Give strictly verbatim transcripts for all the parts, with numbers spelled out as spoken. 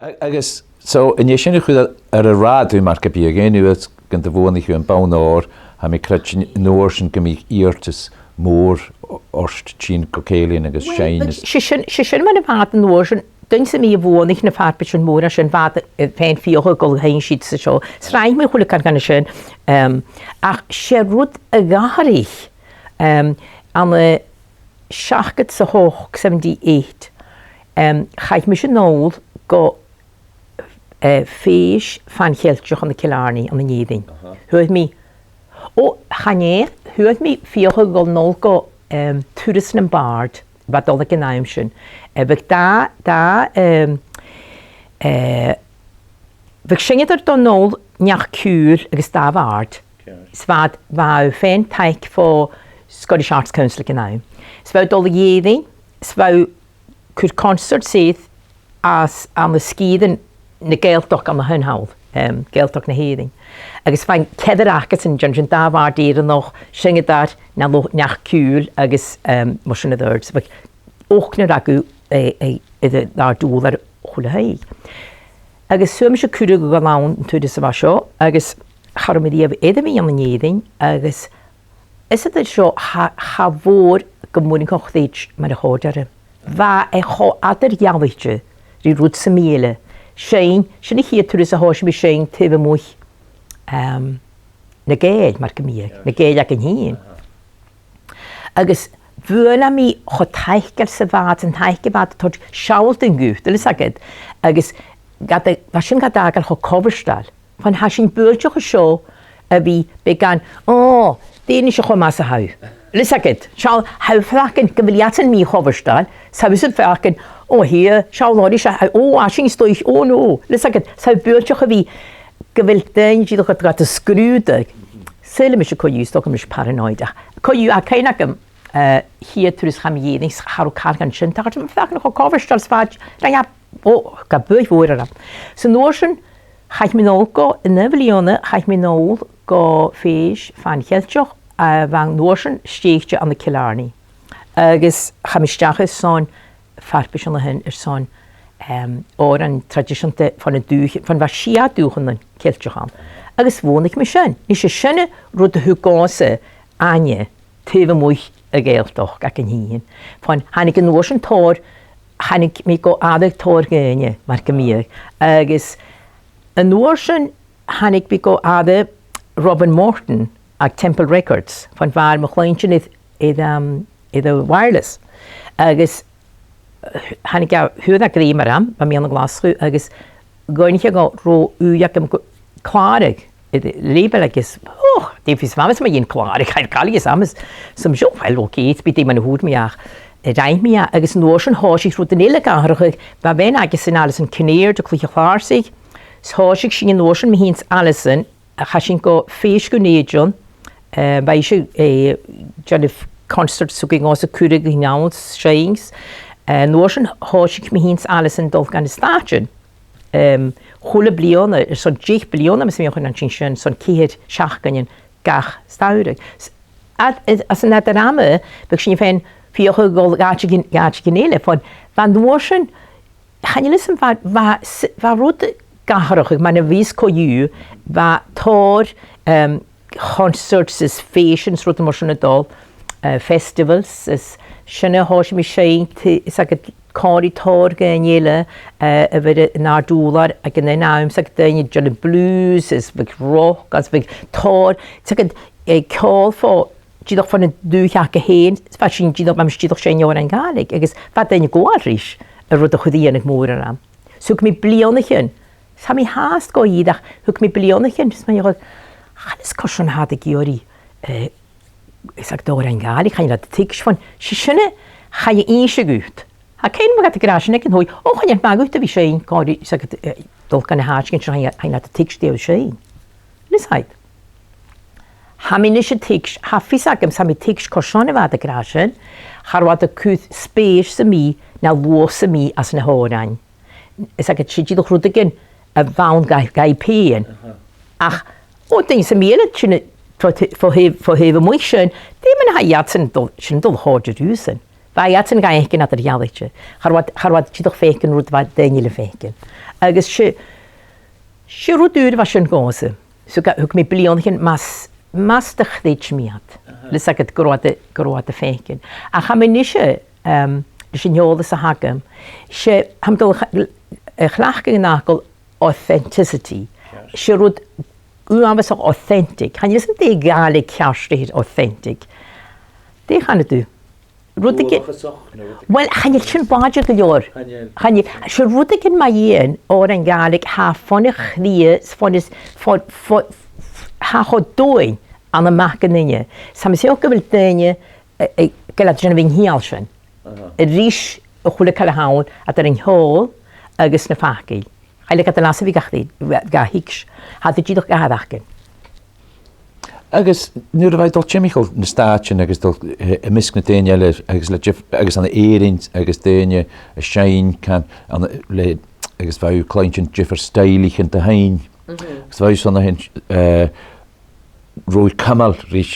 A-, agus, so, an e sin a chuir air an rathad thu mar gum biodh, an uair gun do bhuannaich thu am bonn òir, tha mi a' creidsinn an uair sin gum biodh iarrtas mòr o-, ort tighinn gu cèilidhean agus Well, seinn but is 's e sin, 's e sin mar a bha iad an uair sin, duine sam bith a bhuannaich na farpaisean mòra sin, bha iad, eh, fhèin fiadhaich a dhol a sheinn siud 's an seo. 'S rinn mi a h-uile càil dhen sin, em, ach 's e rud a dh'atharraich, em, ann an seachdad 's a h-ochd, seventy-eight, em, chaidh mise a-null gu, eh, fèis Phan-Cheilteach ann an Cill Airne ann an Èirinn. Aha. Fhuair mi, o, chan e, fhuair mi fiadhaich a dhol a-null gu, em, Turas nam Bàrd, bha dol aig an àm sin. Eh, bhiodh dà, dà, em, eh, bhiodh seinneadair Dòmhnall NeachDhùghaill agus dà bhàrd. Ceart. Is bha, bha thu fhèin taic bho Scottish Arts Council aig an àm. Is bha thu dol a dh'Èirinn, is bha thu cur concerts air às ann an sgìrean na Gàidhealtachd ann an sin thall, em, Gàidhealtachd na h-Èireann. Agus bha ceathrar aca-san, dèanamh sin, dà bhàrd Èireannach, seinneadair, Dòmhnall NeachDhùghaill agus, em, mar sin air adhart. So bha ochd no dhà aca, eh, eh, air an dàrna dùbhlan air a h-uile taigh. Agus fhuair mise cuireadh a dhol ann an turas a bha seo, agus cha robh mi riamh air a bhith ann an Èirinn, agus is e an rud seo, cha, cha mhòr gum b' urrainn dhomh creids mar a chòrd e rium. Bha e cho eadar-dhealaichte ri rud sam bith eile. Seinn, sin a' chiad turas a thòisich mi a' seinn taobh a-muigh, em, na Gàidheal, mar gum biodh, na Gàidheil againn fhìn. Agus bhuail e mi cho taiceil 's a bha iad, an taic a bha iad a' toirt sealltainn dhut, a bheil fhios agad. Agus ged a, bha sin gad fhàgail cho comhartail. Bhon tha sinn buailteach an seo a bhith beagan, o, dè nise cho math 's a tha thu. A bheil fhios agad, seall, tha thu a' faireachdainn gu bheil iadsan mì-chomhartail, 's tha thusa a' faireachdainn, o, a Thia, seall, Lori, seo, o, a, sin stòr, o, no. A bheil fhios agad, 's tha thu buailteach a bhith gu bheil daoine dìreach gad, gad sgrùdadh. Saoilidh mise co-dhiù, 's dòcha mise paranoid, ach co-dhiù, tha cuimhne agam, eh, a' chiad turas a chaidh mi a dh'Èirinn, cha robh càil dhen sin, tha cuimhne agam, faireachdainn cho comhartail 's a bha iad, rinn e, o, ghabh buaidh mhòr orm. 'S an uair sin, chaidh mi a-null gu, an aon bhliadhna, chaidh mi a-null gu fèis Phan-Cheilteach, a bha an uair sin stèidhichte ann an Cill Airne. Agus chaidh mi a-steach airson farpaisean a sin airson, em, òrain traidiseanta bhon an dùth-, bhon bha sia dùthchannan Ceilteach ann. Agus bhuannaich mi sin. Nise, sin an rud a thug dhòmhsa aithne taobh a-muigh a' Ghàidhealtachd againn fhìn. Bhon thàinig an uair sin tòrr, thàinig mi gu aire tòrr dhaoine, mar gum biodh. Agus an uair sin thàinig mi gu aire Robin Morton à Temple Records, bhon bha e air mo chluinntinn air, air, um, air a' wireless. Agus, eh, thàinig e, fhuair e grèim orm, bha mi ann an Glaschu, agus dh'fhaighnich e dhomh an robh ùidh agam gu clàradh, air label agus, o, dè fios am meas mi dhen chlàradh, chan eil càil a dh'fhios agam. So, mise, o, well, ok, is bidh e mar a thuirt mi ach, eh, rinn mi e, agus an uair sin thòisich rudan eile ag atharrachadh, bha bean aigesan, Alison Kinnear, de Chloich a' Chlàrsaich, 's thòisich sinn an uair sin, mi fhìn 's Alison, a chaidh sinn gu fèis Dhùn Èideann, eh, bha ise, eh, a' dèanamh concerts, thugadh i dhòmhsa cuireadh a dhèanamh, seinn. Eh, an uair sin thòisich mi fhìn 's Alison a' dol gu na Stàitean. Em, a h-uile bliadhna, airson deich bliadhna, mas math mo chuimhne, an sin sin, airson ceithir seachdainean gach samhradh. S-, a-, a-, anns an eadar-ama, bhiodh sinne fhèin fiadhaich a dhol gu àiteigin, gu àiteigin eile. Bhon, bhon uair sin, chan eil fhios agam, bha, bha, s-, bha rud ag atharrachadh, mar a bhios co-dhiù, bha tòrr, em, concerts is fèisean is rudan mar sin a' dol, eh, festivals, is sin a thòisich mi a' seinn, is aig còmhradh tòrr dhaoine eile, eh, a bha air an àrd-ùrlar aig an aon àm, is aig daoine a' dèanamh blues, is bhiodh rock, is bhiodh tòrr, is aig, eh, ceòl fo dìreach fon an dùthaich aca fhèin, is bha sinn dìreach, bha mise dìreach a' seinn òrain Ghàidhlig, agus bha daoine a' gabhail ris an rud a chuir iongnadh mòr orm. So thug mi bliadhnaichean, 's tha mi fhathast gu ìre, ach thug mi bliadhnaichean, is mar a dh'fhaodte, chan eil carson a tha iad ag iarraidh, eh, is aig òrain Ghàidhlig, chan eil iad a' tuigs' fhèin, 's e sin a chaidh a innse dhut. Tha cuimhne agam gad ag ràdh sin aig an taigh, o, chan eil math dhut a bhith a' seinn còmhla, is aig, eh, dol gu na h-àiteachan sin, chan eil, chan eil iad a' tuigs' dè tha thu a' seinn. Leis a sin. Tha mi a-nis a' tuigs', tha fios agam, 's tha mi a' tuigs' carson a bha iad ag ràdh sin, cha robh iad a' cur spèis sam bith, no luach sam bith anns na h-òrain. Is aig, 's e dìreach rudeigin a bh' ann dhaibh, dhaibh pèin. Aha. Ach, o, daoine sam bith eile, sin, fo, fo, fo, fo thaobh a-muigh sin, dè mar a tha iadsan a' dol, sin a' dol a chòrdadh riuthasan. Bha iadsan ga fhaicinn eadar-dhealaichte. Cha robh iad, cha robh iad dìreach a' faicinn rud a bha daoine eile a' faicinn. Agus 's e, 's e rud ùr a bha sin dhòmhsa. So ga, thug mi bliadhnaichean mus, mus do chreid mi iad. Aha. Leis a' ged gun robh iad, gun robh iad a' faicinn. Ach tha mi a-nise, um, leis an eòlas a th' agam, 's e, tha mi a' dol a ch-, a chleachdadh an fhacal authenticity. Ceart. 'S e rud uabhasach authentic. Chan eil fhios agam dè a' Ghàidhlig cheart air authentic. Dè chanadh tu? Rud a... Uabhasach, no rud a... Well, chan eil sin làidir gu leòr. Chan eil. Chan eil. 'S e rudeigin mu dheidhinn òrain Ghàidhlig, tha e fon a' chridhe, 's fon is, fon, fon, tha e cho domhainn ann am mac an duine. 'S tha mi a' smaoineachadh gu bheil daoine, eh, eh, gu bheil iad a' dèanamh an t-seòrsa sin. Aha. A-rithist a h-uile càil a th' ann, eadar an ceòl agus na faclan. Cha leig iad an leas a bhith ga chì-, ga thuigs'. Tha iad dìreach ga fhaireachdainn. Agus nuair a bha thu a' dol timcheall nan Stàitean agus a' dol, eh, am measg nan daoine eile agus le diff-, agus ann an Èirinn agus daoine a' seinn can, ann le, agus bha thu a' cluinntinn diofar stoidhlichean de sheinn. Mhm. Agus bha thu airson fhaighinn, eh, robh thu a' cumail ris,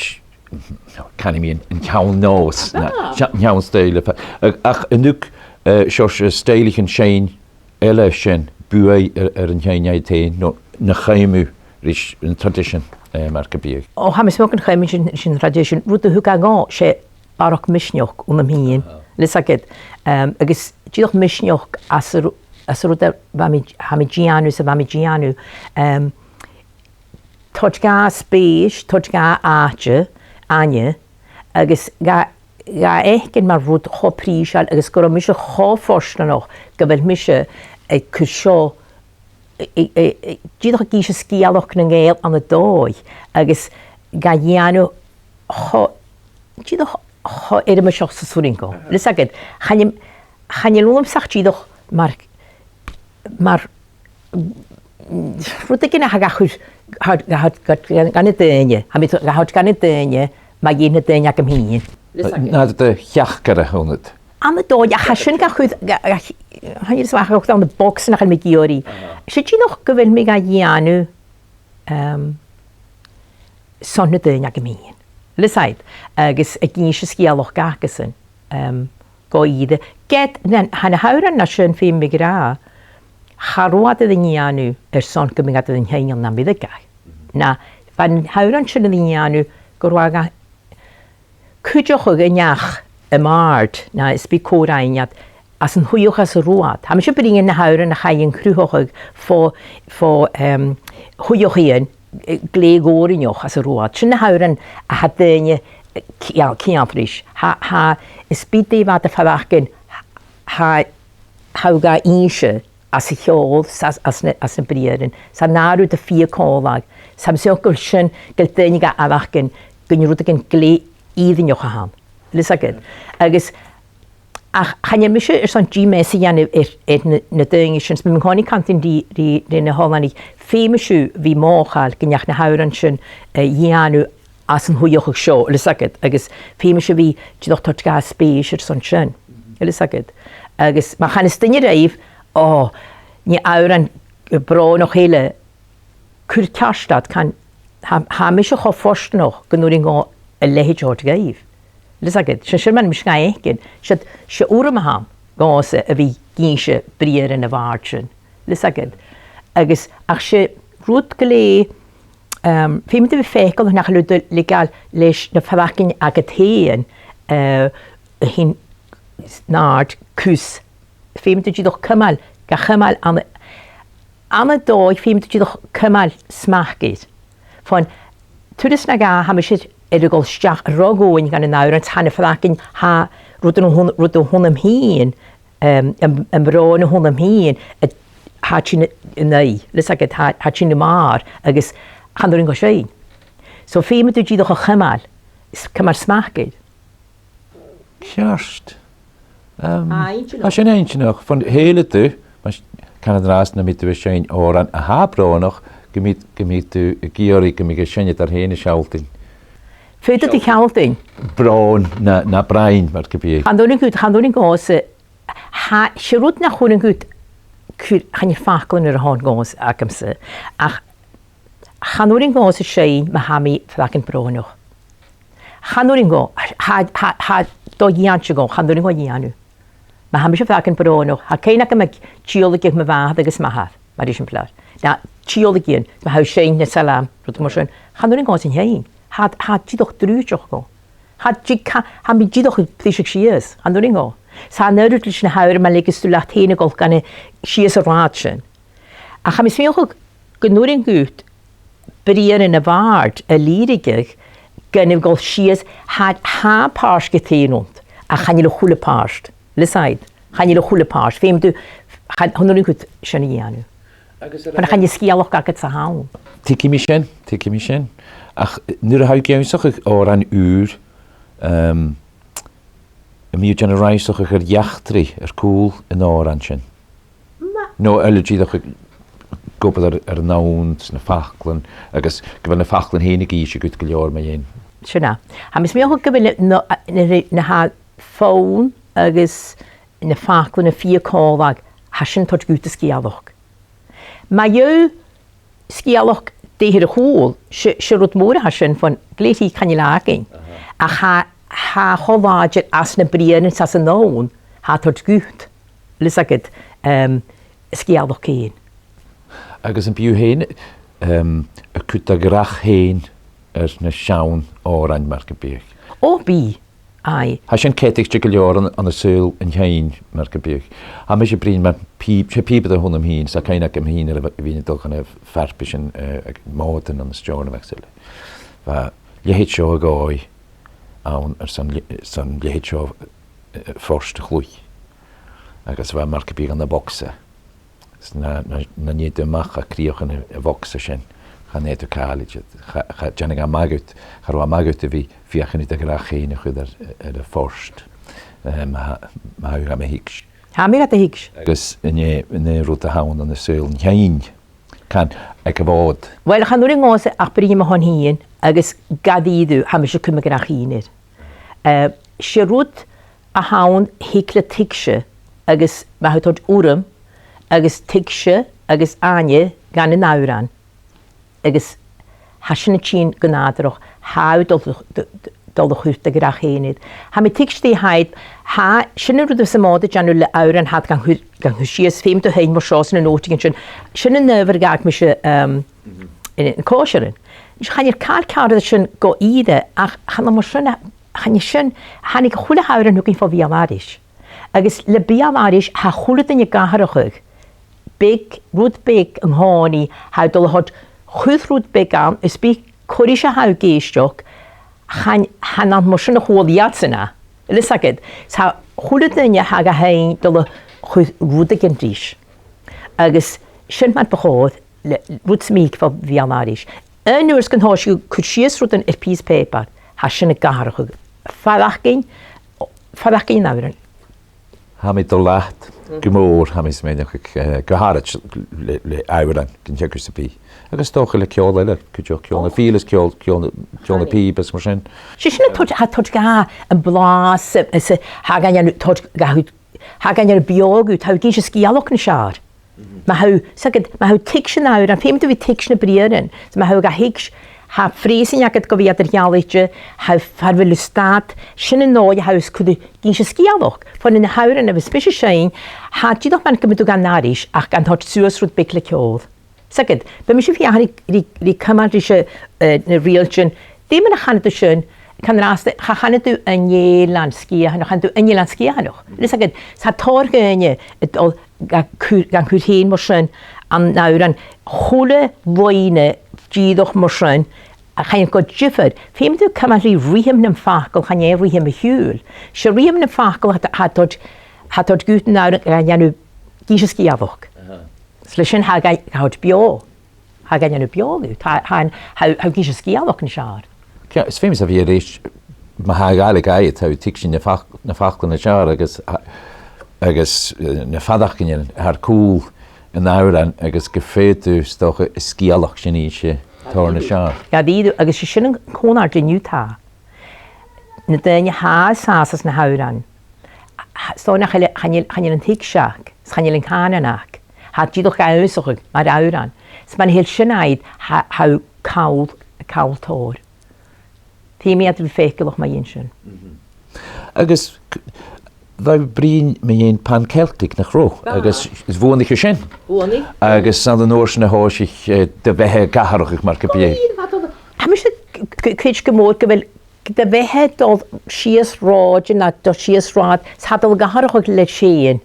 canaidh mi an, an ceann-nòs, na, ah, se-, an ceann-stoidhle, ach, ach an tug, eh, seòrsa stoidhlichean seinn eile sin buaidh air, air an t-seinn agad fhèin, no nach cuimhne ris an traidisean, eh, mar gum biodh? O, tha mi a' smaoineachadh gun cuimhne sin, sin traidisean, rud a thug e dhomh, 's e barrachd misneachd annam fhìn, aha, leis a' ged, em, agus dìreach misneachd às an ru-, às an rud a bha mi, tha mi a' dèanamh, 's a bha mi a' dèanamh, em, toirt dha spèis, toirt dha àite, aithne, agus dha, dha fhaicinn mar rud cho prìseil agus gun robh mise cho fortanach gu bheil mise a' cur seo, i, i, i, i, dìreach ag innse sgeulachd nan Gàidheal ann an dòigh, agus ga dhèanamh cho, dìreach cho èireamhaiseach 's as urrainn dhomh. Aha. Leis a' ged, chan eil, chan eil uamhasach dìreach mar, mar rudeigin a tha ga chur, tha, tha, tha, tha, tha na daoine, tha mi, tha, tha na daoine, mu dheidhinn na daoine agam fhìn. Leis a' ged. Na do theachdairean annad. Ann an dòigh, ach tha sin ga chur, ga, ga, chan eil fhios agam, ann am bogsa nach eil mi ag iarraidh. Aha. 'S e dìreach gu bheil mi ga dhèanamh, em, son na daoine agam fhìn. Leis a' ged, agus ag innse sgeulachd acasan, em, gu ìre. Ged, na, tha na h-òrain sin, feumaidh mi ràdh, cha robh iad air an dèanamh airson gum biodh iad air an t-seinneadh nam bheachd-sa. Na, bha na h-òrain sin air an dèanamh gun robh iad ga cuideachadh an neach, am bàrd, no is bith cò rinn iad, às an t-suidheachadh às an robh iad. Tha mise a' bruidhinn air na h-òrain a chaidh an cruthachadh fo, fo, em, shuidheachaidhean, eh, glè dhòrainneach às an robh iad. Sin na h-òrain a tha daoine, eh, ceangailte ris. Tha, tha, is bith dè bha iad a' faireachdainn, tha, tha thu ga innse às a' cheòl, 's às, às na, às na briathran, 's an àireamh de fhìor chòmhla. 'S tha mi a' smaoineachadh gu bheil sin, gu bheil daoine ga fhaireachdainn gun robh rudeigin glè fhìrinneach ann. Leis a' ged. Agus, ach chan eil mise airson dìmeas a dhèanamh air, air na, na daoine sin, 's mi an-còmhnaidh a' cantainn ri, ri, ri na h-oileanaich, feumaidh sibh bhith mothachail gun deach na h-òrain sin, eh, a dhèanamh às an t-suidheachadh seo, leis a' ged, agus feumaidh sibh bhith dìreach toirt dha spèis airson sin, leis a' ged. Agus ma chanas duine ribh, o, nì òran brònach eile, cuir ceart ad, can, tha, tha mise cho fortanach gun urrainn dhomh a leithid a thoirt dhuibh. Leis a' ged, sin, sin mar a tha mise ga fhaicinn, 's e, 's e urram a th' ann dhòmhsa a bhith ag innse briathran a' bhàird sin. Leis a' ged. Agus, ach 's e rud glè, em, feumaidh tu a bhith faiceallach nach eil thu a' leigeil leis na faireachdainnean agad fhèin, eh, a thighinn an-àird cus. Feumaidh tu dìreach cumail, ga cumail ann, ann an dòigh, feumaidh tu dìreach cumail smachd air. Fon turas no dhà, tha mise air a dhol a-steach ro dhomhainn dhan an òran, 's tha na faireachdainnean, tha rudan a th' ann, rudan a th' annam fhìn, em, am, am bròn a th' annam fhìn, a, tha sin an aghaidh, leis a' ged, tha, tha sin na mhàr, agus chan urrainn dhomh seinn. So feumaidh tu dìreach a chumail, s-, cumail smachd air. Ceart. Em, tha sin inntinneach. Fon shaoileadh tu, mas, can an-dràsta nam biodh tu a' seinn òran a tha brònach, gum bi, gum bi thu ag iarraidh gum biodh an seinneadair fhèin a' sealltainn. Faodaidh tu sealltainn bròn na, na broinn, mar gum biodh. Chan urrainn dhut, chan urrainn dhòmhsa, tha, 's e rud nach urrainn dhut, cur, chan eil faclan air a shon dhòmhsa agamsa, ach chan urrainn dhòmhsa seinn ma tha mi a' faireachdainn brònach. Chan urrainn dhomh, tha, tha, tha, tha dà dhèanamh agam, chan urrainn dhomh a dhèanamh. Ma tha mise a' faighinn brònach, tha cuimhne agam a' tiodhlaiceadh mo mhàthair agus m' athair, mar eisimpleir. No tiodhlaiceadh iad, ma tha thu a' seinn na salm, rud mar sin. Chan urrainn dhomhsan fhèin. Tha, tha e dìreach drùidhteach dhomh. Tha e dì-, tha, tha mi dìreach a' briseadh sìos, chan urrainn dhomh. 'S tha an uiread leis na h-òrain, ma leigeas tu leat fhèin a dhol gu na, sìos an rathad sin. Ach tha mi a' smaoineachadh gun urrainn dhut bruidhinn ri bhàrd a lìbhrigeadh gun a dhol sìos, tha, tha pàirt gu tèid ann, ach chan eil a h-uile pàirt. Leis a-staigh, chan eil a h-uile pàirt. Feumaidh tu, chan, chan urrainn dhut sin a dhèanamh. Agus mar a chan eil sgeulachd agad-sa ann. Tuigidh mi sin, tuigidh mi sin. Ach nuair a tha thu ag ionnsachadh òrain ùr, um, am bi thu a' dèanamh rannsachadh air eachdraidh air cùl an òrain sin? No a bheil thu dìreach ag obair air, air an fhonn 's na faclan, agus gu bheil na faclan fhèin ag innse dhut gu leòr mu dheidhinn? Sin e. Tha mi a' smaoineachadh gu bheil na, na, na, na tha fonn agus na faclan a' fighe còmhla, tha sin a' toirt dhut an sgeulachd. Ma gheibh sgeulachd dè tha air a chùl, 's e, 's e rud mòr a tha sin, fon glè thric chan eil e againn. Ach tha, tha e cho làidir às na briathran 's às an fhonn, tha e a' toirt dhut, leis a' ged, um, sgeulachd fhèin. Agus am bi thu fhèin, um, a' cur do ghràdh fhèin air na seann òrain mar gum biodh? O, bidh. Aye. Tha sin ceadaichte gu leòr ann, ann an saoghal an t-seinn mar gum biodh. Tha mise a' bruidhinn mu pìob-, 's e pìobaire a th' annam fhìn, 's tha cuimhne agam fhìn air a bhith, bhith a' dol chun a' pharpaisean, eh, aig Mòdan ann an Steòrnabhagh 's uile. Bha leithid seo a dhòigh ann airson le-, airson leithid seo, eh, port a chluich. Agus bha e mar gum biodh ann am bogsa. 'S nan, nan, nan tèid thu a-mach à crìochan a', a' bhogsa sin, chan fhaigh thu càil idir. Cha, cha dèanadh e math dhut, cha robh e math dhut a bhith a' feuchainn ri do ghràdh fhèin a chur air, air a' phort. Eh, ma, ma tha thu gam thuigs'. Tha mi gad thuigs'. Agus an e, an e rud a th' ann an saoghal an t-seinn, can, aig a' Mhòd? Uill, chan urrainn dhòmhsa ach bruidhinn mu dheidhinn fhìn, agus ged a tha, tha mise a' cur mo ghràdh fhìn air. Eh, 's e rud a th' ann a thig le tuigse, agus ma tha thu a' toirt urram agus tuigse agus aithne dhan an òran, agus tha sin a' tighinn gu nàdarrach, tha thu a' dol, d-, d-, dol a chur do ghràdh fhèin air. Tha mi a' tuigsinn dè tha iad, tha, sin an rud a bhios am Mòd a' dèanamh le òrain a tha iad gan cur, gan cur sìos, feumaidh tu fhèin mar seo 's na nòtaichean sin. Sin an adhbhar a dh'fhàg mise, um, an, an còisirean. Chan eil càil ceàrr air sin gu ìre, ach chan ann mar sin a, chan e sin, thàinig a h-uile h-òran thugainn fo bheul-aithris. Agus le beul-aithris, tha a h-uile duine ag atharrachadh. Beag, rud beag an-còmhnaidh, tha thu a' dol a thoirt, chuir rud beag ann, is bidh cò ris a tha thu ag èisteachd, chan, chan ann mar sin a chuala iadsan e. Leis a' ged, 's tha a h-uile duine a tha ga sheinn a' dol a chuir rudeigin ris. Agus sin mar bu chòir, le rud sam bith fo bheul-aithris. An uair 's gun tòisich thu a' cur sìos rudan air pìos pàipear, tha sin ag atharrachadh. Faireachdainn, faireachdainn an òrain. Tha mi dol leat gu mòr, tha mi a' smaoineachadh, eh, gu h-àraid le, le òrain, gun teagamh sam bith. Agus 's dòcha le ceòl eile, cuideachd ceòl na fìdhle is ceòl, ceòl na, ceòl na pìoba is mar sin. 'S e sin a' toirt, tha toirt dha am blàths, is, is, tha e gan toirt dha, tha e gan beò dhut, tha thu ag innse sgeulachd nas fheàrr. Ma tha thu, 's aithne dhut, ma tha thu a' tuigsinn an òran, feumaidh tu a bhith a' tuigsinn na briathran. 'S ma tha thu ga thuigs', tha phreusan agad gu bhith eadar-dhealaichte, tha, far a bheil thu a' stad, sin an dòigh a tha thu a' cur, ag innse sgeulachd. Far na h-òrain a bhios mise a' seinn, tha dìreach mar gum biodh tu gan aithris, ach gan toirt suas rud beag le ceòl. 'S aithne dhut, bidh mise a' feuchainn ri, ri, ri cumail ris, eh, na riaghailtean. Dè mar a chanadh tu sin, can-dràsta, cha chanadh tu an Eilean Sgitheanach, chanadh tu an Eilean Sgitheanach. Leis a' ged, 's tha tòrr dhaoine a' dol ga cur, gan cur fhèin mar sin an òran, a h-uile loidhne dìreach mar sin, a' cantainn gu diofar. Feumaidh tu cumail ri ruitheam nam facal, chan e ruitheam a' chiùil. 'S e ruitheam nam facal a tha, tha toirt, tha toirt dhut an òran, gan dèanamh, ag innse sgeulachd. Aha. 'S leis sin tha e ga, ga thoirt beò. Tha e gan dèanamh beò dhut. Tha, tha, tha, tha thu ag innse sgeulachd nas fheàrr. Ceart, is feumaidh 's a bhith air ais, ma tha Gàidhlig agad, tha thu a' tuigsinn na fac-, na faclan nas fheàrr agus, agus, eh, na faireachdainnean a tha air cùl an òrain agus gum faod thu, 's dòcha, an sgeulachd sin innse tòrr nas fheàrr. Ged a tha, agus 's e sin an còmhnard an-diugh, tha na daoine a tha an sàs anns na h-òrain, 's dòcha nach eil, chan eil, chan eil an tuigse aca, 's chan eil an cànan aca. Tha iad dìreach ga ionnsachadh mar òran. 'S mura h-eil sin agad, tha, tha thu call, call tòrr. Feumaidh iad a bhith faiceallach mu dheidhinn sin. Agus c-, bha thu a' bruidhinn mu dheidhinn Pan Celtic, nach robh? Bha. Agus bhuannaich thu sin. Bhuannaich. Agus 's ann an uair sin a thòisich, eh, do bheatha ag atharrachadh mar gum biodh. Tha mise c-, c-, cinnteach gu mòr gu bheil do bheatha a' dol sìos rathad no a' dol sìos rathad, 's tha e a' dol ag atharrachadh leat fhèin.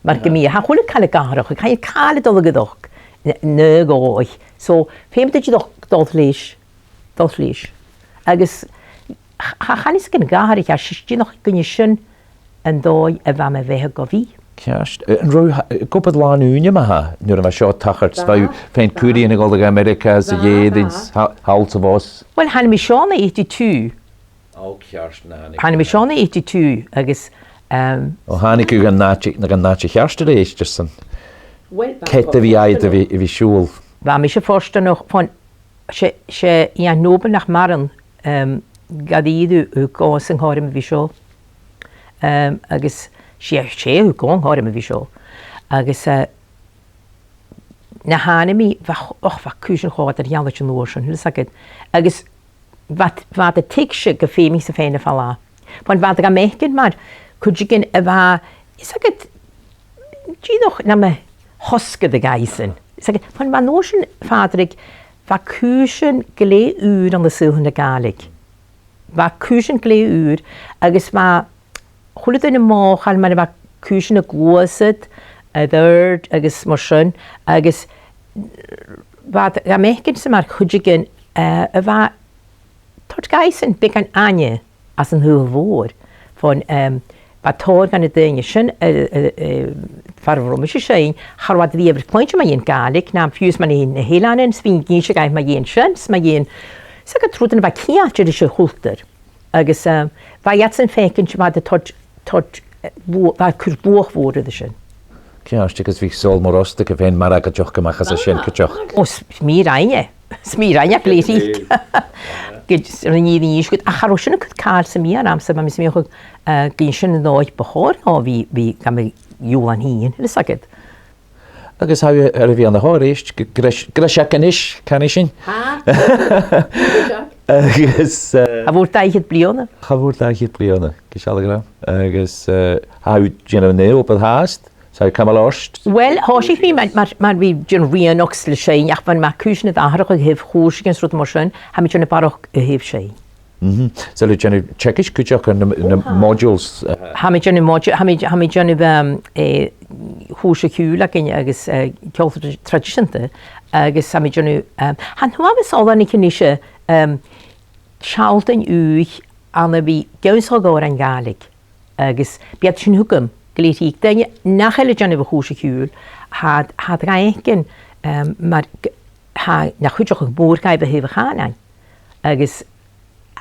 Mar gum biodh, tha a h-uile càil ag atharrachadh, tha a h-uile càil a' dol a dh'fheuchainn, no, no dh'fheuchainn. So, feumaidh tu dìreach dol leis, dol leis. Agus ch-, ch-, chan eil fhios agam an atharraich e, 's e dìreach gun e sin an dòigh a bha mo bheatha gu bhith. Ceart. Eh, an robh, eh, ag obair làn-ùine ma-thà, nuair a bha seo a' tachairt, bha thu a' faighinn cuireadh a dhol gu Ameireaga, 's a dh'Èirinn, 's a h-, thall 's a-bhos? Well, thàinig mi seo ann an eighty-two. Ò, ceart, na thàinig. Thàinig mi seo ann an eighty-two, agus, ehm, ò, thàinig thu dhan àite, dhan àite cheart a-rithist, just an cead a bhith agad a bhith, a bhith a' siubhal. Bha mise fortanach, fon, 's e, 's e Iain Noble nach maireann, ehm, gu dearbh a thug dhomhsa an cothrom a bhith seo. Ehm, agus 's e, 's e a thug dhomh an cothrom a bhith seo. Agus, eh, nuair a thàinig mi, bha, och, bha cùisean cho eadar-dhealaichte an uair sin, a bheil fhios agad. Agus bha, bha iad a' tuigsinn gum feumainn-sa faighinn am falach. Bhon bha iad gam fhaicinn mar cuideigin a bha, a bheil fhios agad, dìreach nam thosgadh a dh'fhaicinn. A bheil fhios agad, bhon bha an uair sin, a Phàdraig, bha cùisean glè ùr ann an saoghal na Gàidhlig. Bha cùisean glè ùr, agus bha a h-uile duine mothachail mar a bha cùisean a' gluasad, a' dol, agus mar sin, agus bha iad gam fhaicinn-sa mar chuideigin, eh, a bha a' toirt dhaibhsan beagan aithne às an t-saoghal mhòr. Fon, ehm, bha tòrr dha na daoine sin, eh, eh, eh, far an robh mise a' seinn, cha robh iad riamh air cluinntinn mu dheidhinn Gàidhlig, no fiù 's mu dheidhinn na h-eileanan, 's bhithinn ag innse dhaibh mu dheidhinn sin, 's mu dheidhinn, 's aca rudan a bha ceangailte ris a' chultar. Agus, eh, bha iadsan a' faicinn, bha iad a' toirt, toirt, eh, bhu-, bha iad a' cur buaidh mhòr air sin. Ceart, agus bha Sabhal Mòr Ostaig a' faighinn margadh a-mach às a sin cuideachd. Ò, 's, 's mi a rinn e. 'S mi a rinn e glè thric. Gu, 's rinn i, rinn i sgud. Ach cha robh sin a' cur càil sam bith orm, 's bha mi a' smaoineachadh, eh, gun e sin an dòigh bu chòir dhomh a bhith, bhith gam ghiùlan fhìn, a bheil fhios agad. Agus tha thu air a bhith ann a-rithist, gu, greis-, greis a-nis, canaidh sinn. Tha. Agus, eh, cha mhòr dà fhichead bliadhna. Cha mhòr dà fhichead bliadhna, gu sealladh gu leòr. Agus, eh, tha thu a' dèanamh an aon obair fhathast, 's tha thu a' cumail ort. Well, thòisich mi mar, mar, mar a bhith a' dèanamh rianachd le seinn, ach bhon bha cùisean a' dol a h-atharrachadh a thaobh chùrsaichean 's rudan mar sin, tha mi a' dèanamh barrachd a thaobh seinn. Mhm. So, a bheil thu a' dèanamh teagasg cuideachd air na, na modules, eh? Tha mi a' dèanamh modu-, tha mi, tha mi a' dèanamh, ehm, eh, chùrsa ciùil againn agus, eh, ceòl tra-, traidiseanta, agus tha mi a' dèanamh, ehm, tha an t-uabhas oileanaich a-nis, ehm, sealltainn ùidh ann a bhith ag ionnsachadh òrain Ghàidhlig. Agus bidh iad sin thugam, glè thric, daoine nach eil a' dèanamh a' chùrsa ciùil, tha, tha iad ga fhaicinn, ehm, mar g-, tha na chuideachadh mòr dhaibh a thaobh a' chànain. Agus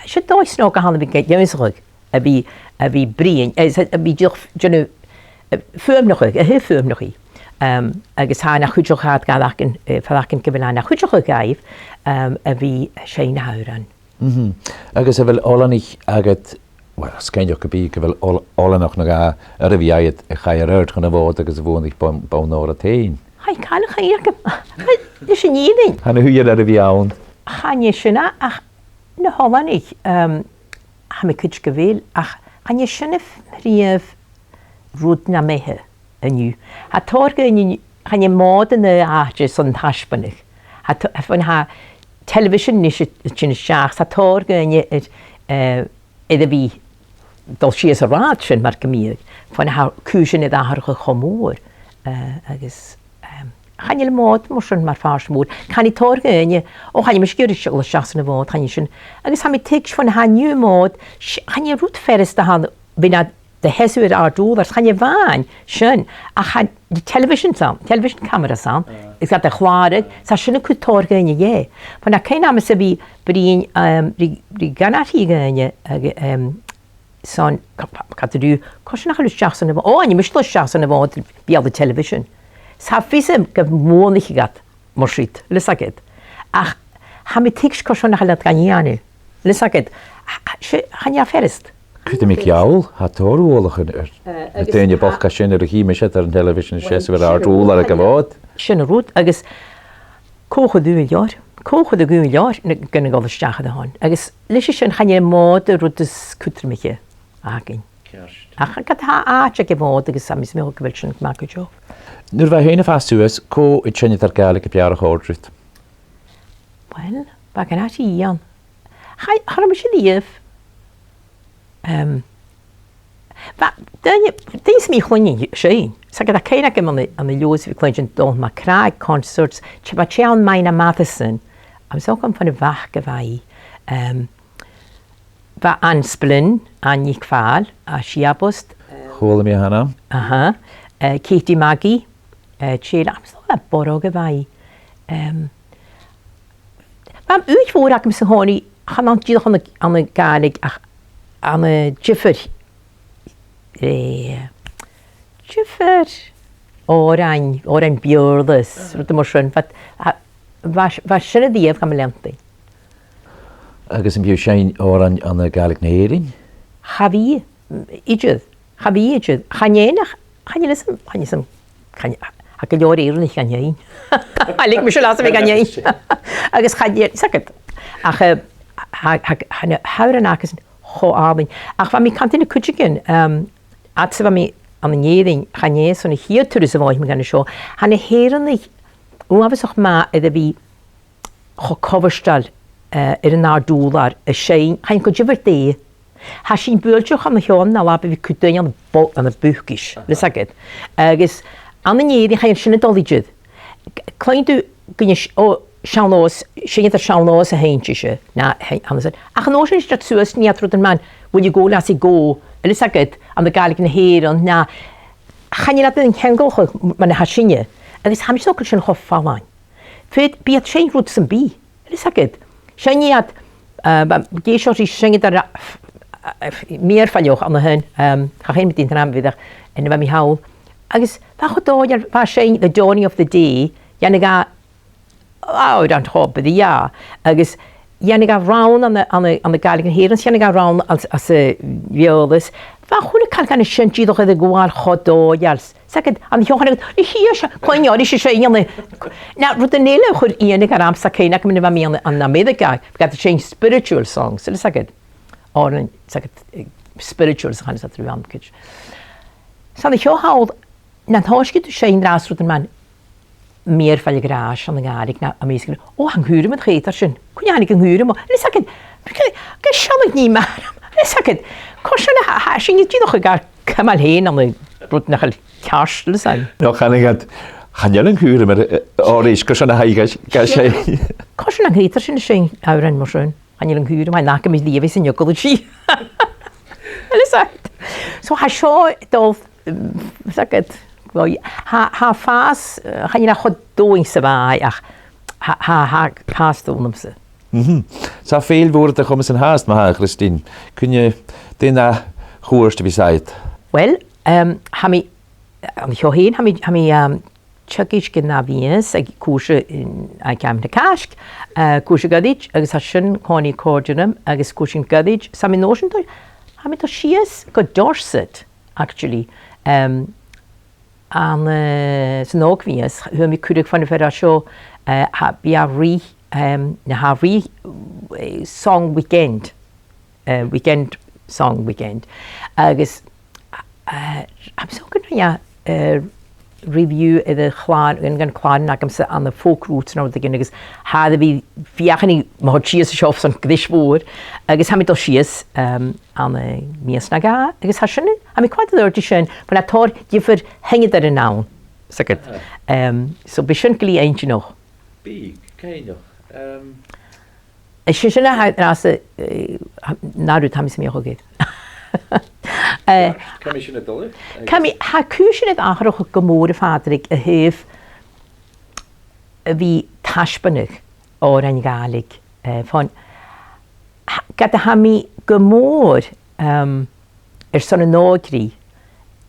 's e dòigh snog a th' ann a bhith ga ionnsachadh, a bhith, a bhith bruidhinn, eh, 's a bhith dìreach, dèanamh, eh, fuaimneachadh, a thaobh fuaimneachaidh. Ehm, agus tha na chuideachadh ga fhaicinn, eh, faireachdainn gu bheil e na chuideachadh dhaibh, ehm, a bhith a' seinn na h-òrain. Mhm. Agus a bheil oileanaich agad, well, 's cinnteach gum bi, gu bheil oil-, oileanach no dhà air a bhith agad a chaidh air adhart chun a' Mhòid agus a bhuannaich bonn, bonn òir a' tighinn? Tha càil a chaidh agam. Leis an fhìrinn. Chan e shuidhe air a bhith ann. Chan e sin a, ach na h-oileanaich, ehm, tha mi cinnteach gu bheil, ach chan e sin a' phrìomh rud nam bheatha an-diugh. Tha tòrr dhaoine, chan e Mòd an aon àite son taisbeanadh. Tha t-, fon tha television a-nis a' tighinn a-steach, tha tòrr dhaoine air, eh, air a bhith dol sìos an rathad sin mar gum biodh, fon tha cùisean air atharrachadh cho mòr, eh, agus, ehm, chan eil Mòd mar sin mar phàirt mhòr. Chan e tòrr dhaoine, ò, chan eil mise ag iarraidh a dhol a-steach son a' Mhòd, chan e sin. Agus tha mi a' tuigs' fon tha an-diugh Mòd, s-, chan e rud furasta a th' ann, bhith nad, do sheasamh air àrd-ùrlar, chan e a-mhàin sin, ach tha na televisions ann, television cameras ann, is gad a chlàradh, 's tha sin a' cur tòrr dhaoine dheth. Fon tha cuimhne agam-sa a bhith bruidhinn, ehm, ri, ri gàirnealair dhaoine, ag, ehm, son, ca-, ca-, càit an do, carson nach eil thu a-steach son a' Mhòd, ò, chan eil mise a' dol a-steach son a' Mhòd, bidh e air an television. 'S tha fios agam gum buannaich iad mar sin, a bheil fhios agad. Ach tha mi a' tuigs' carson nach eil iad gan dèanamh, a bheil fhios agad. Ach, ach, 's e, chan e furasta. Cuiridh mi geall, tha tòrr uallach air, air, eh, na daoine bochda sin air a chì mise air an television, a' seasamh air àrd-ùrlar aig a' Mhòd. Sin an rud, agus Cò chuir thu leotha? Cò chuir thu leotha na, gun a dhol a-steach air a shon? Agus leis sin chan e am Mòd an rud as cudromaiche againn. Ceart. Ach ged a tha àite aig a' Mhòd agus tha mi a' smaoineachadh gu bheil sin math gu leòr. Nuair a bha thu fhèin a' fàs suas, cò a' seinn Gàidhlig a b' fheàrr a chòrd riut? Uill, bha gun àite ann. Cha, cha robh mise riamh. Em, bha, duine, duine sam bith a chluinneadh sin. 'S aithne dhomh cuimhneachadh ann an, ann an Leòdhas a bhith a' cluinntinn Donald McCrae, concerts, tha, bha tè ann Màiri Matheson. Tha mi a' smaoineachadh gur e Màiri a bh' ann. Em, bha Anne Splane, Anne Nic Phàil, à Siabost. Chuala mi a th' ann. Aha. Eh, Katie Magee, eh, tè eile, tha mi a' smaoineachadh gur e Boireag a bh' ann. Em, Bha ùidh mhòr agam sa chòmhnaidh, chan ann dìreach ann an, ann an Gàidhlig, ach ann an diofar, eh, diofar òrain, òrain Bheurla 's rudan mar sin. Bha, bha, bha sin a' dèanamh dha mo leantainn. Agus am bi thu a' seinn òrain ann an Gàidhlig na h-Èireann? Cha bhi, idir. Cha bhi idir, chan e nach, chan eil fhios agam, chan eil fhios agam, chan, tha gu leòr Èireannaich gan seinn. Tha, leig mise leas a bhith gan seinn. Agus chan eil, 's aithne dhut. Ach, eh, tha, tha, tha na h-òrain aca-san cho àlainn. Ach bha mi a' cantainn ri cuideigin, em, fhad 's a bha mi ann an Èirinn, chan e son a' chiad turas a bha mi gan seo, tha na h-Èireannaich uabhasach math air a bhith cho comhartail, eh, air an àrd-ùrlar a' seinn, chan e gu diofar dè. Tha sinn buailteach an seo an-dràsta le bhith a' cur daoine ann am bo-, ann am bucas, leis a' ghead. Agus ann an Èirinn chan eil sin a' dol idir. Cluinn thu gun e s-, o, seann-nòs, seinneadair seann-nòs a th' innte-se, no, th' ann an sin. Ach an uair sin, iad suas, nì iad rudan mar Will You Go Lassie Go, leis a' ghead, ann an Gàidhlig na h-Èireann, no, chan eil iad an ceangal cho, mar a tha sinne. Agus tha mi a' smaoineachadh gu bheil sin cho fallain. Faodaidh, bidh iad a' seinn rud sam bith, leis a' ghead. Seinnidh iad, eh, bha, dh'èisteas mi ri seinneadair, eh, eh, mìorbhaileach an sin, em, cha chreid mi dè an t-ainm a bh' air, nuair a bha mi thall. Agus bha e cho dòigheil, bha e a' seinn The Dawning of the Day, dhèanadh e, oh, an t-òran, yeah. Agus dhèanadh e rann ann an, ann an, ann an Gàidhlig na h-Èireann, 's dhèanadh e rann anns, anns a' Bheurla. Bha a h-uile càil dhen sin dìreach air a ghabhail cho dòigheil. 'S aithne dhut, an seo chunnaic, a' chiad seo, cluinn thu ris a' seinn ann an, na rudan eile a chuir iongnadh orm 's a' cuimhneachadh nuair a bha mi ann, ann an Ameireaga, bha iad a' seinn spiritual songs, 's aithne dhut, òrain, 's aithne dhut, eh, spiritual, 's a chanas iad rium, cid. 'S ann an seo thall, nan tòisich thu a' seinn an-dràsta rudan mar mìorbhail ghràis ann an Gàidhlig, no am measg, o, tha an cùram a' coimhead air sin. Cuin a thàinig an cùram? Leis a' ghead, gu, gu sealladh nì mar, leis a' ghead, carson a tha, tha sinn dìreach a' cumail fhèin ann an rud nach eil ceart, leis a' ghead. No, chan eil iad, chan eil an cùram air, eh, òrain, carson a tha i ga, ga seinn. Carson a thèid iad air sin a' seinn òrain mar sin? Chan eil an cùram, chan eil agam ri leughadh san eagal a-rithist. Leis a' ghead. So tha seo a' dol, um, 's aithne dhut, well, tha, tha fàs, eh, chan eil e cho domhainn 's a bha e, ach tha, tha, tha fàs domhainn annamsa. Mhm. 'S tha fèill mhòr air do chomas an-dràsta, ma-thà, Christine. Cuin, dè na chuairt a bhios agad? Well, um, tha mi, an seo fhèin, tha mi, tha mi, um, teagasg an ath-mhìos aig cùrsa in, aig Ceann na Càisg, eh, cùrsa goirid, agus tha sin an-còmhnaidh a' còrdadh rium, agus cùrsa goirid, 's tha mi an uair sin, tha mi a' dol sìos gu Dorset, actually, em, an, eh, san òg-mhìos, fhuair mi cuireadh fon a' bheirt seo, eh, tha, bidh e a' ruith, em, na tha a' ruith, eh, song weekend. Eh, weekend, song weekend. Agus, eh, tha mi a' smaoineachadh gun robh, eh, review air a' chlàr, air a' chlàr agamsa ann am Folk Roots no rudeigin, agus tha e air a bhith a' feuchainn ri mo thoirt sìos an seo airson greis mhòr, agus tha mi a' dol sìos, em, ann am mìos no dhà, agus tha sin, tha mi quite alerted sin, bha e a' toirt diofar sheinneadairean ann, 's aithne dhut. Aha. Em, so bidh sin glè inntinneach. Bidh, cuimhneach. Em, Is e sin a tha, tha, eh, na rudan a tha mi a' smaoineachadh air. Eh, Ceart, ciamar a tha sin a' dol? Ciamar, tha cùisean air atharrachadh gu mòr, a Phàdraig, a thaobh a bhith a' taisbeanadh òrain Ghàidhlig, eh, fon, tha, ged a tha mi gu mòr, ehm, airson an òigridh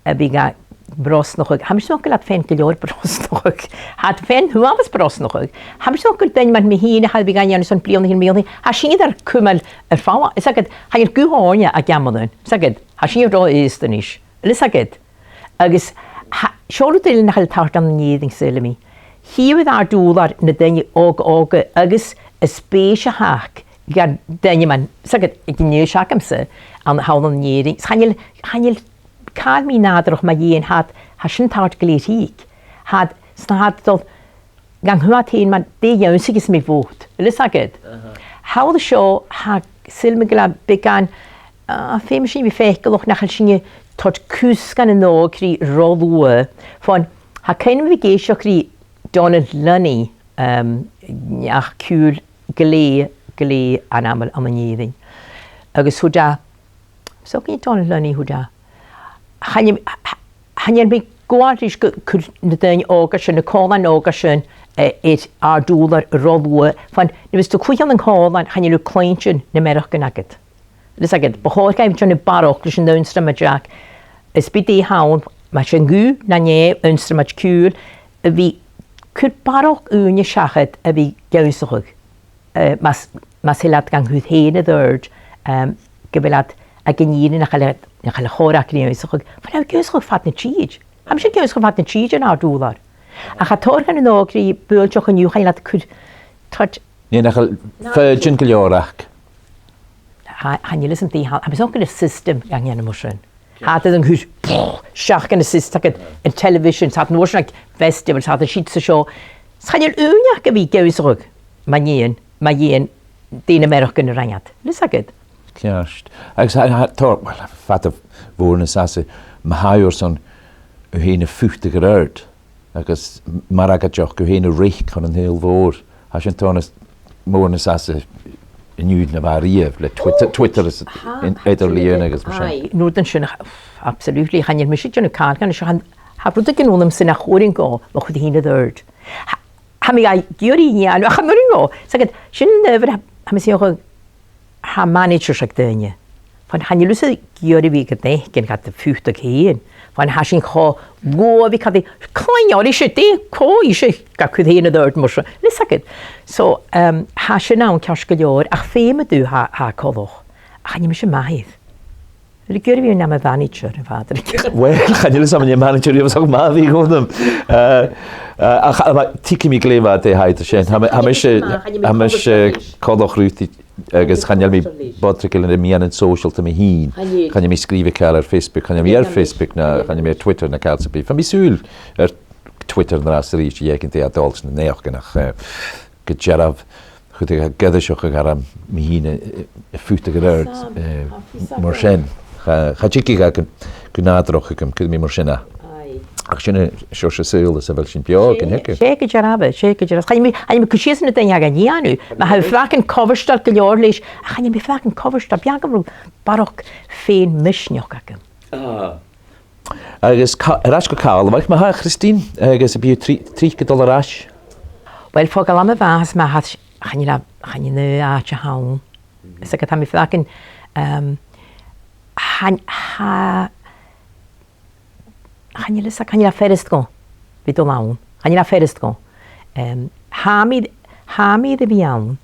a bhith ga bhrosnachadh. Tha mi a' smaoineachadh gu bheil iad fhèin gu leòr a' brosnachadh. Tha iad fhèin uabhas a' brosnachadh. Tha mi a' smaoineachadh gu bheil daoine mar mi fhìn a tha a' bhith ga dhèanamh airson bliadhnaichean, mìosan, tha sinne air cumail air falbh. Is aithne dhut, chan eil guth oirnne ag amannan. Is aithne dhut, tha sinne ro aosta a-nis. Is aithne dhut. Agus tha, seo rud eile nach eil a' tachairt ann an Èirinn, saoilidh mi. Chì thu air dùlair na daoine òga òga agus an spèis a th' aca gu daoine mar, 's aithne dhut, aig an aois agamsa, ann an, thall ann an Èirinn. Chan eil, chan eil càil mì-nàdarrach mu dheidhinn, tha iad, tha sin a' toirt gu lèir thìg. Tha iad, 's na tha iad a' dol gan coimhead fhèin mar dè dh'ionnsaich mi bhot. A bheil fhios agad? Aha. Thall an seo, tha, saoilidh mi gu bheil beagan, ah, feumaidh sinn a bhith faiceallach nach eil sinne a' toirt cus dhan an òigridh ro luath. Fan, tha cuimhne agam a bhith ag èisteachd ri Donald Lunny, um, neach-ciùil glè, glè ainmeil ann an Èirinn. Agus thuirt e, so, cò Donald Lunny, thuirt e, chan eil, chan eil mi a' gabhail ris gu, gu bheil na daoine òga sin, na còmhlain òga sin, eh, air ar dùlair ro luath. Fan, nuair a bhios tu a' cluich ann an còmhlan, chan eil thu a' cluinntinn na mearachdan agad. A bheil fhios agad, bu chòir dhuinn a bhith a' dèanamh barrachd leis an ionnsramaideachd. Is bidh e ann, mas e an guth no nì, ionnsramaid ciùil, a bhith a' cur barrachd ùine seachad a bhith ag ionnsachadh. Eh, mas, mas e leat gan cur fhèin air adhart, em, gu bheil iad ag innse nach eil, nach eil e a' còrdadh riutha ionnsachadh. Fan, tha thu ag ionnsachadh fad na tìde. Tha mise ag ionnsachadh fad na tìde air ar dùlair. Ach tha tòrr dhen an òigridh buailteach an-diugh, chan eil iad a' cur, tuirt, nì, nach eil foighidinn gu leòr aca. Tha, chan eil fhios agam dè th' ann, tha mi a' smaoineachadh gur e system a th' ann mar sin. Tha iad an cur, pff, seachad an system, tha iad an television, tha iad an uair sin aig festivals, tha iad an siud 's an seo. 'S chan eil ùine aca a bhith ag ionnsachadh mu dheidhinn, mu dheidhinn dè na mearachdan a rinn iad. A bheil fhios agad? Ceart. Agus tha, tha, tòrr, well, fada mhòr nas fhasa, ma tha thu airson thu fhèin a phutadh air adhart, agus mar a tha agad, deoch, thu fhèin a reic chun an t-saoghail mhòir. Tha sin tòrr nas, mòr nas fhasa an-diugh na bha riamh le Twitter, Twitter is an eadar-lìon agus mar sin. Aye. Nuair a tha sin, absolutely, chan eil mise a' dèanamh càil dhen seo, chan, tha rudeigin annamsa nach urrainn dhomh mo chur fhèin air adhart. Tha, tha mi ga iarraidh a dhèanamh, ach chan urrainn dhomh. 'S aithne dhut, sin an adhbhar, tha, tha mi a' smaoineachadh, tha managers aig daoine. Fan, chan eil thusa ag iarraidh a bhith gan fhaicinn gad phutadh fhèin. Fan, tha sinn cho luath a bhith gad cluinntinn, o, ise, dè, cò ise, gad cur fhèin air adhart mar sin. A bheil fhios agad? So, um, tha sin ann ceart gu leòr, ach feumaidh tu, tha, tha e coltach. Ach chan eil mise math air. A bheil thu ag iarraidh a bhith nam mhanaidsear, a Phàdraig? Well, chan eil fhios agam an e manaidsear a bhiodh math a bhith dhomh. Eh, eh, ach, eh, ma, tuigidh mi glè mhath dè tha thu ag ràdh sin. Tha mi, tha mise, tha mise coltach riut agus chan eil mi bodraigeadh le na meadhanan sòisealta mi fhìn. Chan eil mi a' sgrìobhadh càil air Facebook, chan eil mi air Facebook, no chan eil mi air Twitter, no càil sam bith. Bha mi sùil air Twitter an-dràsta 's a-rithist, a dh'fhaicinn dè tha dol anns na naidheachdan, ach, eh, gu dearbh, chuireadh e goirid seachad orm mi fhìn a, a, a phutadh air adhart, eh, mar sin. Cha, cha tigeadh e gu, gu nàdarrach agam, cuiridh mi mar sin e. Aye. Ach sin an seòrsa saoghalas a bheil sinn beò aig an taigh. 'S e gu dearbh, 's e gu dearbh. Chan eil mi, chan eil mi a' cur sìos air na daoine a tha gan dèanamh, ma tha thu a' faighinn cofhurtail gu leòr leis, ach chan eil mi a' faighinn cofhurtail, b' fheàrr dhomh barrachd fhèin-mhisneachd agam. Ah. Agus ca-, air ais gu Càrlabhagh, ma-thà, Christine, agus am bi thu tri-, tric a' dol air ais? Well, fo gu leòr a bhith, ma-thà, chan eil, chan eil àite ann. Mhm. Is aithne dhut, tha mi a' faighinn, um, chan, tha, chan eil fhios, chan eil e furasta dhomh a bhith a' dol ann. Chan eil e furasta dhomh. Um, tha mi, tha mi air a bhith ann,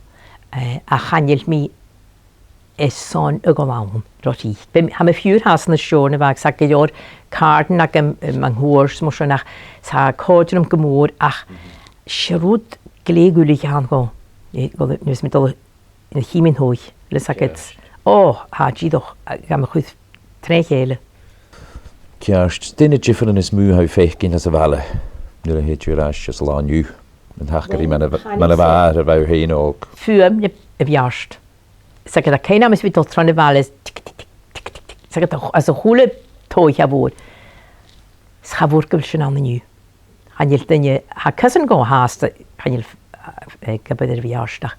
eh, ach chan eil mi airson a dhol ann ro thric. Bidh, tha mi fiùr fhathast ann an Steòrnabhagh, 's tha gu leòr càirdean agam, um, mun cuairt 's mar sin, ach 's e còrdadh rium gu mòr, ach 's e rud glè dhuilich a th' ann dhomh, eh, dhol, nuair a tha mi a' dol a chìmean-taighe, a bheil fhios agad. Ceart. Ò, tha e dìreach, eh, gam chur tro chèile. Ceart. Dè na diofaran as motha a tha thu a' faicinn anns a' bhaile nuair a thèid thu air ais anns an latha an-diugh? An taca ri mar a bh-, mar a bha thu nuair a bha thu fhèin òg? Fuaim na, a' bheairt. 'S aithne dhut, tha cuimhne agam is bhith a' dol tron a' bhaile, tic, tic, tic. 'S aithne dhut, anns a h-uile taigh a bh' ann. 'S cha mhòr gu bheil sin ann an-diugh. Chan eil duine, tha cus an-còmhnaidh fhathast, chan eil, eh, gu bheil iad air a bhith airson.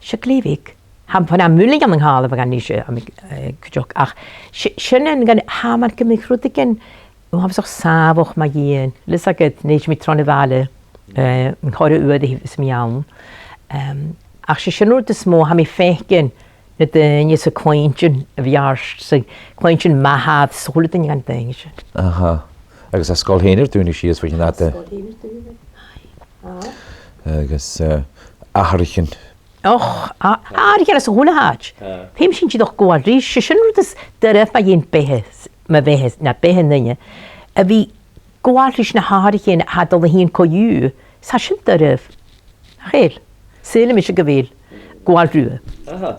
'S e glè bheag. Tha, tha muileann ann an Càrlabhagh a-nis, eh, tha mi, eh, cuideachd. Ach si-, sin an, gun, tha mar gum biodh rudeigin uabhasach sàmhach mu dheidhinn. A bheil fhios agad, nuair a thèid mi tron a' bhaile, eh, an coire uair a tha mi ann. Em, ach 's e sin an rud as motha, tha mi a' faicinn na daoine 's a' cluinntinn a' bheairt, 's a' cluinntinn m' athair, 's a h-uile duine dha na daoine sin. Aha. Agus an sgoil fhèin air daonadh sìos bho chionn fhada? An sgoil fhèin air daonadh. Aye. Agus, eh, atharraichean. Och, a-, atharraichean anns a h-uile h-àite. Ah. Feumaidh sinn dìreach gabhail ris, 's e sin an rud as duilghe mu dheidhinn beatha, mu bheatha, no beatha an duine. A bhith gabhail ris na h-atharraichean a tha dol a thighinn co-dhiù, Tha sin doirbh. A Chill. Saoilidh mise gu bheil. Gabh mo leisgeul.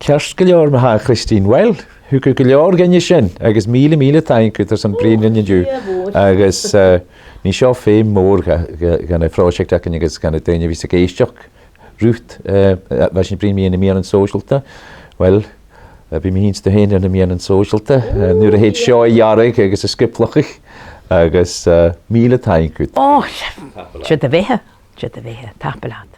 Ceart gu leòr ma-thà, Christine. Uill, thug thu gu leòr dhuinne sin, agus mìle, mìle taing dhut airson bruidhinn rinn an-diugh. Agus, eh, nì seo feum mòr dha, dha, dha na pròiseactan againn agus dha na daoine a bhios ag èisteachd riut, eh, a bha sinn a' bruidhinn mu na meadhanan sòisealta. Uill, eh, bidh mi fhìn 's tu fhèin air na meadhanan sòisealta, eh, nuair a thèid seo a ghearradh agus a sgiobladh, agus, eh, mìle taing dhut. Ò, siud a bheatha, siud a bheatha. Tapadh leat.